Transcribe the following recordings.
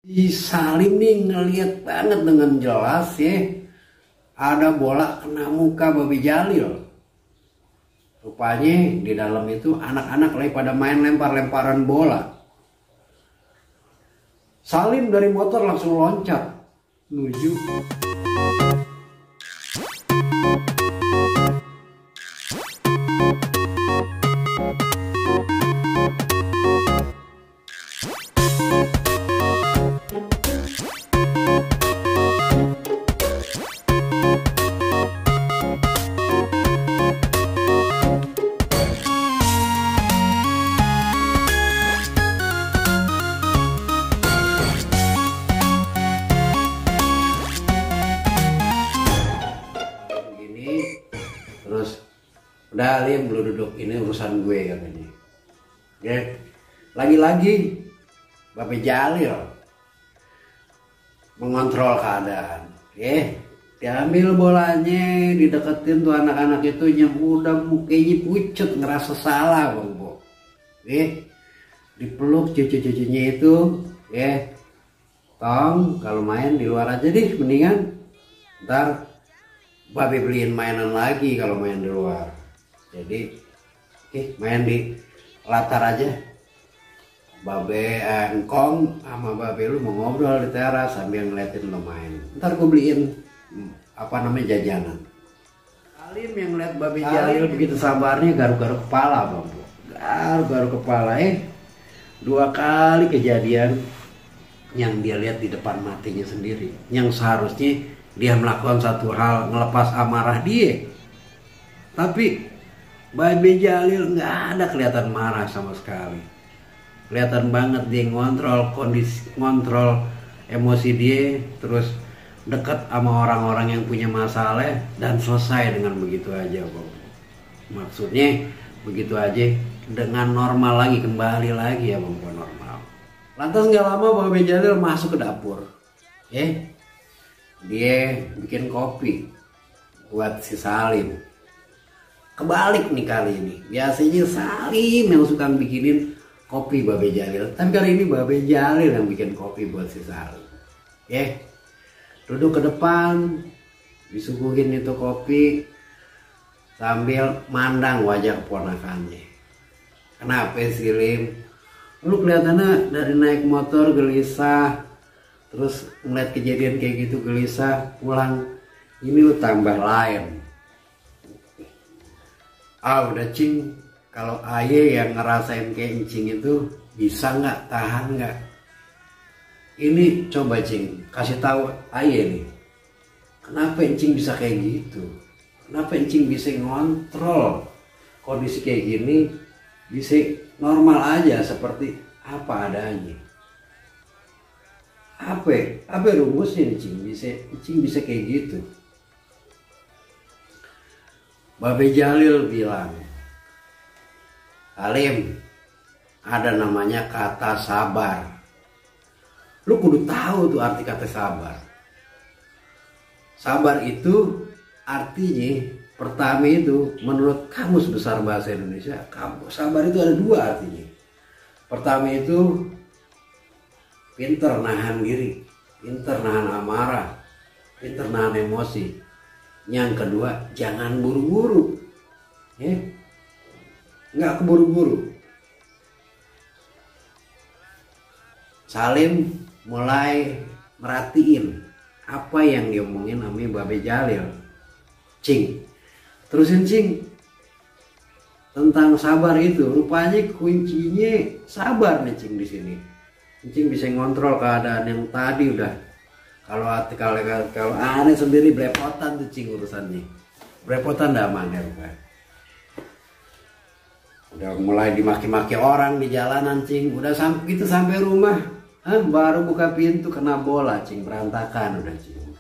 Si Salim nih ngeliat banget dengan jelas ya, ada bola kena muka Babe Jalil. Rupanya di dalam itu anak-anak lagi pada main lempar-lemparan bola. Salim dari motor langsung loncat menuju. Terus udah Lim, lu duduk, ini urusan gue katanya. Ya, lagi-lagi Babe Jalil mengontrol keadaan. Diambil bolanya, dideketin tuh anak-anak itu yang udah mukanya pucet ngerasa salah Bang Bo. Dipeluk cucu-cucunya itu, Tong kalau main di luar aja deh, mendingan ntar Babe beliin mainan lagi kalau main di luar. Jadi main di latar aja. Babe Engkong sama Babe lu mau ngobrol di teras sambil ngeliatin lo main. Ntar gue beliin jajanan. Salim yang ngeliat Babe Jalil begitu sabarnya garuk-garuk kepala Bang. Garuk-garuk kepala. 2 kali kejadian yang dia lihat di depan matinya sendiri. Yang seharusnya dia melakukan satu hal ngelepas amarah dia, tapi Babe Jalil nggak ada kelihatan marah sama sekali. Kelihatan banget dia ngontrol emosi dia, terus dekat sama orang-orang yang punya masalah dan selesai dengan begitu aja Bang. Maksudnya begitu aja dengan normal lagi, kembali lagi ya Bang, normal. Lantas nggak lama Babe Jalil masuk ke dapur, dia bikin kopi buat si Salim. Kebalik nih kali ini. Biasanya Salim yang suka bikinin kopi Babe Jalil, tapi kali ini Babe Jalil yang bikin kopi buat si Salim. Duduk ke depan, disuguhin itu kopi sambil mandang wajah keponakannya. Kenapa sih Lim? Lu kelihatannya dari naik motor gelisah, terus ngeliat kejadian kayak gitu gelisah, pulang ini lu tambah lain. Udah Cing, kalau aye yang ngerasain kayak Cing itu bisa nggak, tahan nggak? Ini coba Cing, kasih tahu aye nih, kenapa Cing bisa kayak gitu? Kenapa Cing bisa ngontrol kondisi kayak gini, bisa normal aja seperti apa adanya? Apa rumusnya nih Cing bisa kayak gitu? Babe Jalil bilang, Salim, ada namanya kata sabar. Lu kudu tahu tuh arti kata sabar. Sabar itu artinya, pertama itu menurut Kamus Besar Bahasa Indonesia, sabar itu ada 2 artinya. Pertama itu pinter nahan diri, pinter nahan amarah, pinter nahan emosi. Yang kedua, jangan buru-buru, nggak keburu-buru. Salim mulai merhatiin apa yang diomongin sama Babe Jalil. Cing, terusin Cing, tentang sabar itu. Rupanya kuncinya sabar nih Cing di sini. Cing bisa ngontrol keadaan yang tadi udah. Kalau aneh sendiri belepotan tuh Cing urusannya. Belepotan dah aman ya Pak. Udah mulai dimaki-maki orang di jalanan Cing. Udah sampai rumah, baru buka pintu kena bola Cing, berantakan udah Cing.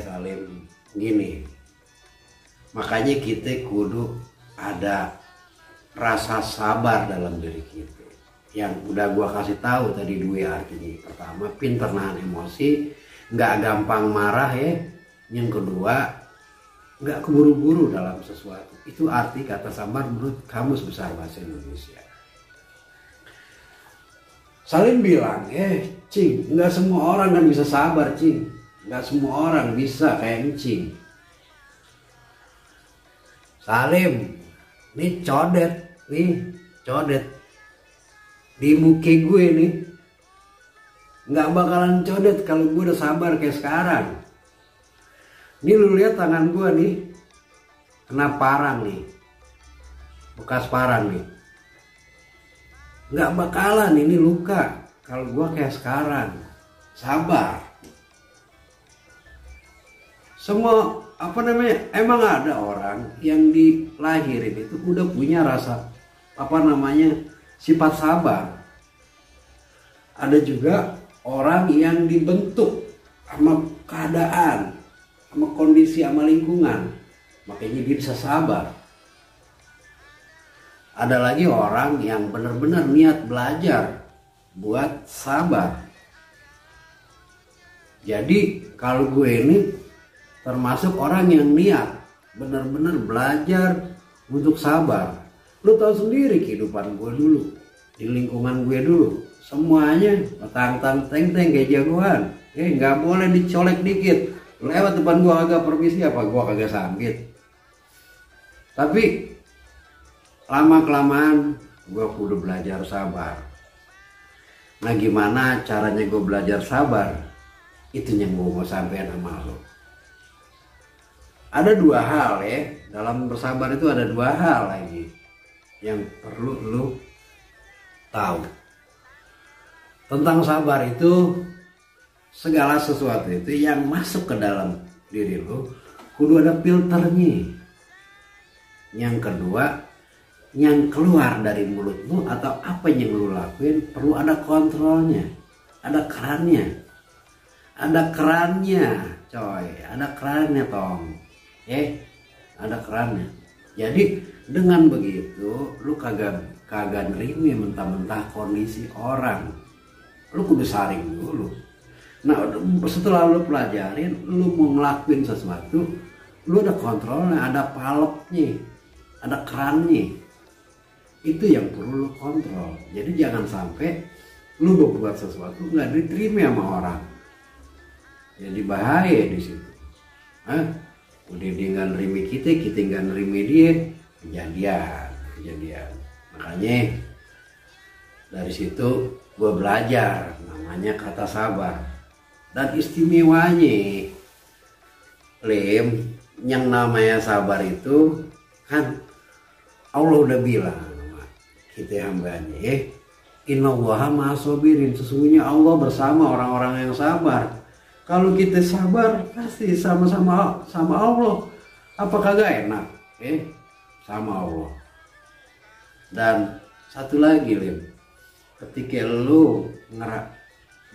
Salim gini. Makanya kita kudu ada rasa sabar dalam diri kita. Yang udah gua kasih tahu tadi 2 artinya. Pertama, pinter nahan emosi, nggak gampang marah Yang kedua, nggak keburu-buru dalam sesuatu. Itu arti kata sabar menurut Kamus Besar Bahasa Indonesia. Salim bilang, Cing, nggak semua orang kan bisa sabar, Cing. Nggak semua orang bisa kayak Cing. Salim, nih codet di muka gue nih. Nggak bakalan codet kalau gue udah sabar kayak sekarang. Ini lu lihat tangan gue nih, kena parang nih, bekas parang nih. Nggak bakalan ini luka kalau gue kayak sekarang. Sabar. Semua emang ada orang yang dilahirin itu udah punya rasa sifat sabar. Ada juga orang yang dibentuk sama keadaan, sama kondisi, sama lingkungan, makanya dia bisa sabar. Ada lagi orang yang benar-benar niat belajar buat sabar. Jadi kalau gue ini termasuk orang yang niat benar-benar belajar untuk sabar. Lu tahu sendiri kehidupan gue dulu, di lingkungan gue dulu, semuanya teng kayak jagoan. Nggak boleh dicolek dikit. Lewat depan gue agak permisi apa gue kagak sambit. Tapi lama-kelamaan gue kudu belajar sabar. Nah gimana caranya gue belajar sabar? Itu yang gue mau sampein sama lo. Ada dua hal ya, dalam bersabar itu ada dua hal lagi yang perlu lo tahu. Tentang sabar itu, segala sesuatu itu yang masuk ke dalam diri lo kudu ada filternya. Yang kedua, yang keluar dari mulutmu atau apa yang lu lakuin perlu ada kontrolnya, ada kerannya, coy, ada kerannya tong, ada kerannya. Jadi dengan begitu lu kagak nerima mentah-mentah kondisi orang, lu kudu saring dulu. Nah setelah lu pelajarin, lu mau ngelakuin sesuatu, lu ada kontrolnya, ada palepnya, ada kerannya. Itu yang perlu lo kontrol. Jadi jangan sampai lu berbuat sesuatu nggak diterima sama orang. Jadi bahaya di situ. Udah dia nggak nerima kita nggak nerima dia, kejadian. Makanya dari situ gue belajar namanya kata sabar. Dan istimewanya, yang namanya sabar itu kan Allah udah bilang kita hambanya, innallaha ma'as-sabirin, sesungguhnya Allah bersama orang-orang yang sabar. Kalau kita sabar pasti sama-sama Allah. Apa kagak enak? Sama Allah. Dan satu lagi ketika lu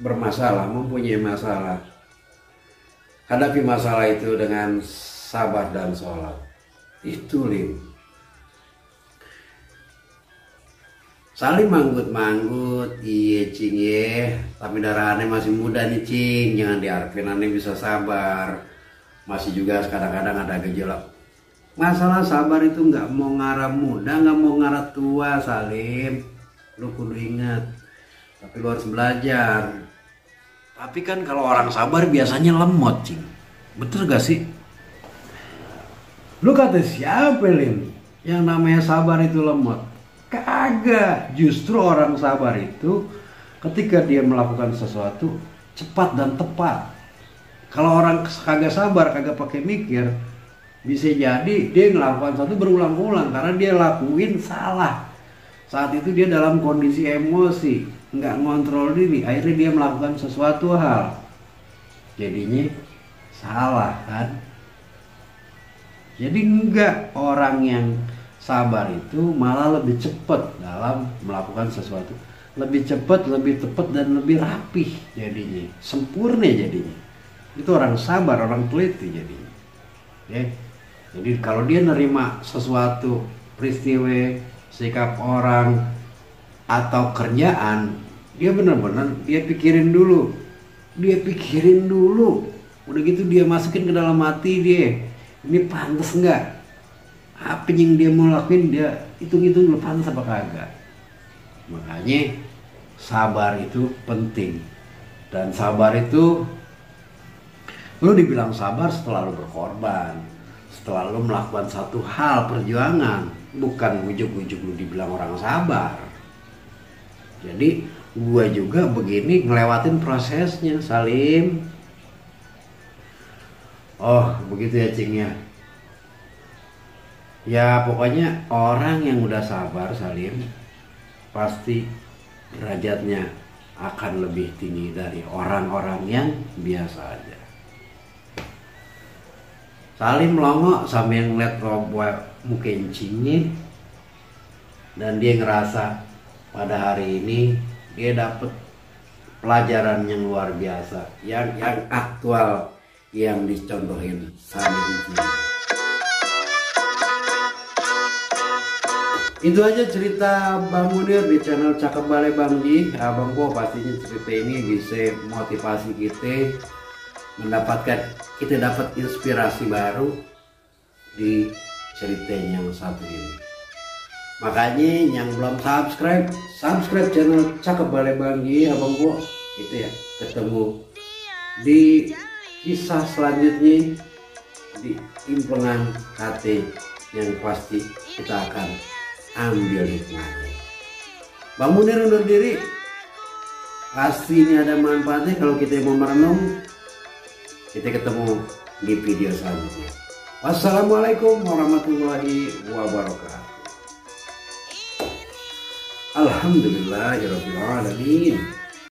bermasalah, mempunyai masalah, hadapi masalah itu dengan sabar dan sholat. Itu Saling manggut-manggut, iya Cing ya, tapi darah aneh masih muda nih Cing, jangan diharapin aneh bisa sabar. Masih juga kadang-kadang ada gejolak. Masalah sabar itu nggak mau ngarah muda, nggak mau ngarah tua Salim. Lu kudu ingat, tapi lu harus belajar. Tapi kan kalau orang sabar biasanya lemot Cing, betul gak sih? Lu kata siapa yang namanya sabar itu lemot? Kagak, justru orang sabar itu ketika dia melakukan sesuatu cepat dan tepat. Kalau orang kagak sabar, kagak pakai mikir, bisa jadi dia melakukan sesuatu berulang-ulang karena dia lakuin salah. Saat itu dia dalam kondisi emosi, nggak ngontrol diri, akhirnya dia melakukan sesuatu hal, jadinya salah kan. Jadi enggak, orang yang sabar itu malah lebih cepat dalam melakukan sesuatu, lebih cepat, lebih tepat, dan lebih rapih jadinya, sempurna jadinya. Itu orang sabar, orang teliti jadinya. Jadi kalau dia nerima sesuatu, peristiwa, sikap orang atau kerjaan, dia benar-benar dia pikirin dulu, udah gitu dia masukin ke dalam hati dia, ini pantas nggak? Apa yang dia mau lakuin, dia hitung-hitung dulu pantas apa kagak. Makanya sabar itu penting. Dan sabar itu, lu dibilang sabar setelah lu berkorban, setelah lu melakukan satu hal perjuangan, bukan ujuk-ujuk lu dibilang orang sabar. Jadi gua juga begini ngelewatin prosesnya, Salim. Oh begitu ya Cing ya. Ya pokoknya orang yang udah sabar, Salim, pasti derajatnya akan lebih tinggi dari orang-orang yang biasa aja. Salim melongo sambil ngeliat mungkin Cingnya, dan dia ngerasa pada hari ini dia dapet pelajaran yang luar biasa, yang aktual, yang dicontohin Salim Cing. Itu aja cerita Bang Munir di channel Cakep Balai Bang Ji. Abang gua pastinya cerita ini bisa motivasi kita, kita dapat inspirasi baru di ceritanya yang satu ini. Makanya yang belum subscribe channel Cakep Balai Bang Ji, abang gua gitu ya. Ketemu di kisah selanjutnya di Impengan KT yang pasti kita akan ambil hikmahnya. Bang Munir undur diri. Pasti ini ada manfaatnya kalau kita mau merenung. Kita ketemu di video selanjutnya. Wassalamualaikum warahmatullahi wabarakatuh. Alhamdulillahirabbil alamin.